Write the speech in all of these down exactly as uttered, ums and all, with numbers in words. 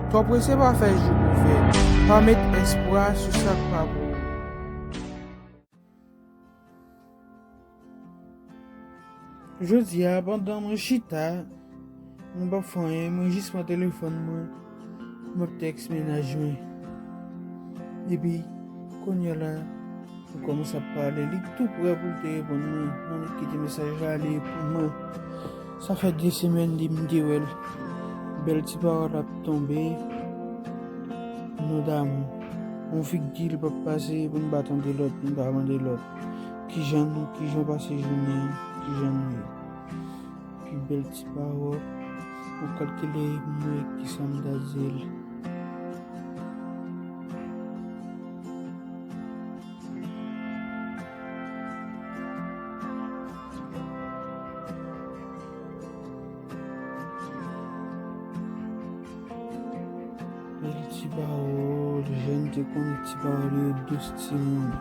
Twò prese pa fè jou ouvè. Pa met espwa sou sa k pa pou ou. Jodi a, pandan mwen chita, mwen p ap fè anyen, mwen jis pran telefòn mwen, m ap tèks mennaj mwen. Epi, kounye a la, nou kòmanse ap pale, li tou prè pou l te reponn mwen. Mwen annik kite mesaj la, li reponn mwen. Sa fè de semèn depi m te wè l. Bèl ti pawòl ap tonbe. Nou damou. Yon figi l p ap pase pou n pa tande lòt, pou n pa mande lòt. Kijan nou, kijan w pase jounen an, kijan nou ye? Pi bèl ti pawòl. Ou kalkile mwen kisa m ta di l. Bèl ti pawòl, jèn te konnen ti pawòl yo dous timoun.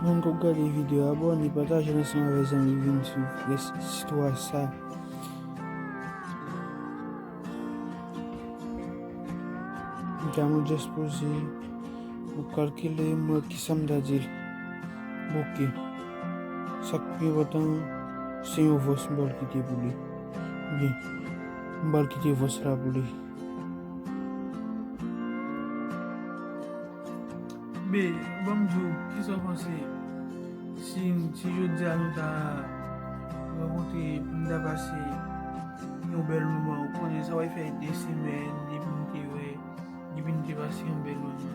Moun k ap gade videyo a, abòne, pataje l ansanm avèk zanmi vin swiv rès istwa sa. Gade mwen just poze, mwen kalkile, mwen wè kisa m ta di l. Oke. Sa k pi enpòtan, se yon vòs m pral kite pou li. Byen, m pral kite vòs la pou li. Be, ban m di w, kisa w panse? Si, si jodi a nou ta rankontre, nou ta pase yon bèl moman, ou konnen sa va fè de semèn depi n te wè, depi n te pase yon bèl moman.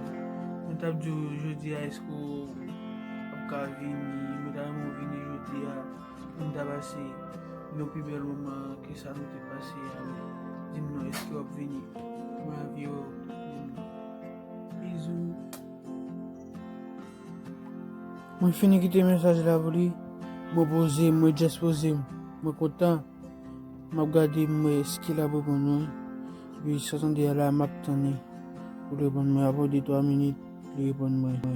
Mwen t ap di w jodi a, èske w ap ka vini? Mwen ta renmen w vini jodi a. Pou n ta pase yon pi bèl moman ke sa nou te pase a. Di m non, èske w ap vini? Mwen anvi wè w. Di m non. Bizou. Mwen fini kite mesaj la pou li. Mwen poze m, mwen just poze m. Mwen kontan. M ap gade m wè èske l ap reponn mwen. Epi sa tande a la, m ap tann li pou l reponn mwen. Apre de twa minit, li reponn mwen. Yo,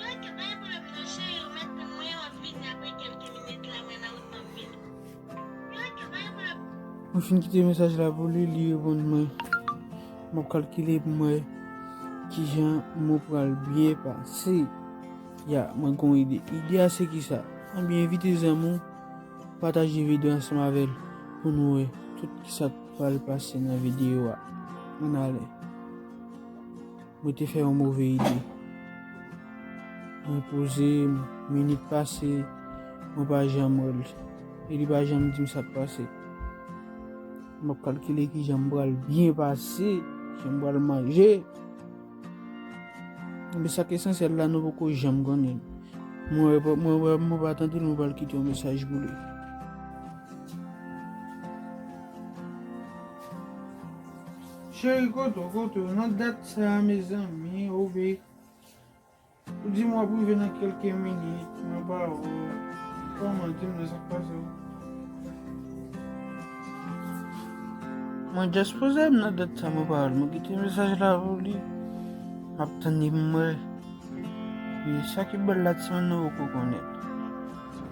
oke, pa gen pwoblèm non, cheri, ou mèt tann mwen, w ap vini apre kèlke minit la, mwen nan wout m ap vini. Yo, oke, pa gen pwoblèm. Mwen fin kite mesaj la pou li, li reponn mwen. M ap kalkile pou m wè kijan mo pral byen pase. Ya, mwen gon ide. Ide a se kisa? Anben, envite zanmi w, pataje videyo ansanm avè l pou nou wè tout kisa k pral pase nan videyo a. Ann ale. Mwen te fè yon move ide. Mwen poze m, minit pase, mwen pa janm wè l. E li pa janm di m sa k pase. M ap kalkile kijan m pral byen pase, kijan m pral manje. Men sa k esansyèl la, nou poko janm konnen. Mwen wè, mwen wè, mwen pa tande l, mwen pral kite yon mesaj pou li. Cheri, kote w, kote w? Nan dat sa a, mezanmi, obe. Ou di m w ap rive nan kèlke minit, mwen pa wè w. Kòman, di m non sa k pase w? Mwen just poze m nan dat sa, mwen pa wè l. Mwen kite mesaj la pou li. M ap tann li pou m wè. Wi, sa ki bèl la, timoun, nou poko konnen.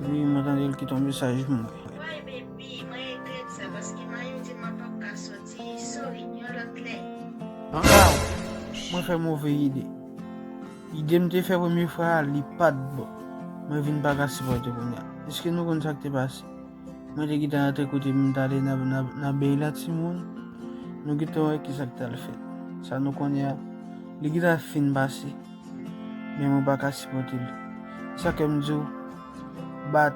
Wi, mwen tande l kite yon mesaj pou mwen. Wi, baby, mwen regrèt sa, paske marye m di m mwen p ap ka soti. Sorry, yon lòt lè. Waw, mwen fè move ide. Ide m te fè premye fwa a, li pa t bon. Mwen vin pa ka sipòte kounye a. Èske nou konn sa k te pase? Mwen te gentan rantre kote m t ale nan, nan, nan bèy la, timoun. Nou gentan wè kisa k t al fèt. Sa nou konnen a, li gentan fin pase. Men mwen pa ka sipòte l. Sa k fè m di w, bat,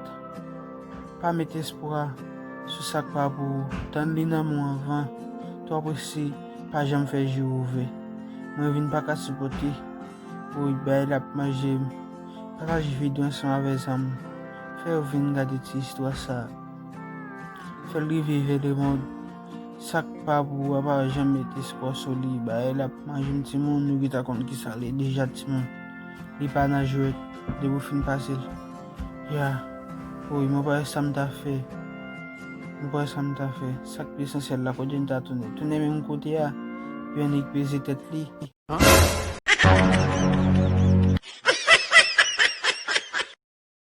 pa met espwa sou sa k pa pou ou. Tann li nan men w anvan. Twò prese, pa janm fè je w ouvè. Mwen vin pa ka sipòte. Woy, bagay la ap manje m. Pataje videyo ansanm avè zanmi w. Fè yo vin gade ti istwa sa a. Fè l rive vè lemonn. Sa k pa pou ou a pa janm met espwa sou li. Bagay la ap manje m, timoun, nou gentan konn kisa l ye deja, timoun. Li pa nan jwèt. Depi w fin pase l. Ya. Woy, mwen pa wè sa m ta fè. Mwen pa wè sa m ta fè. Sa k pi esansyèl la, kote m ta tounen? Tounen menm kote a. Epi annik peze tèt li.